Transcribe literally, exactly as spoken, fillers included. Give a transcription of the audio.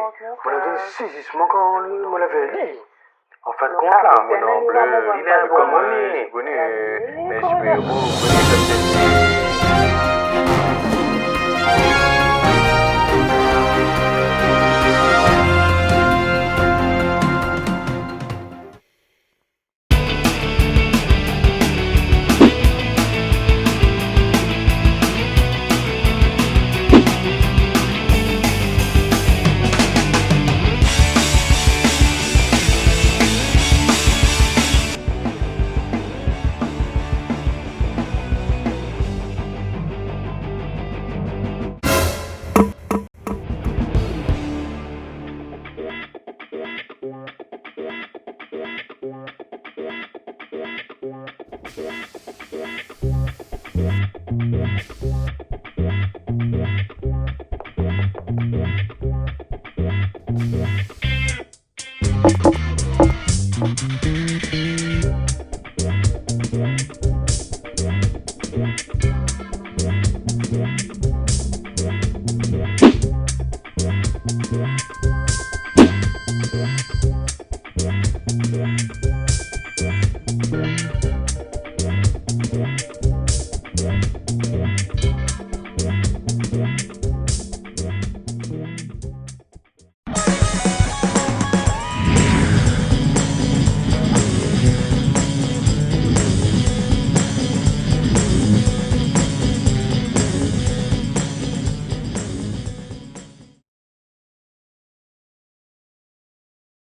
Moin la dan sézisman kan moin la vi ali. An fin d'kont la, mon nonm blé, li lé in bon moun, li lé koni, mé si pé ou koni, sa sé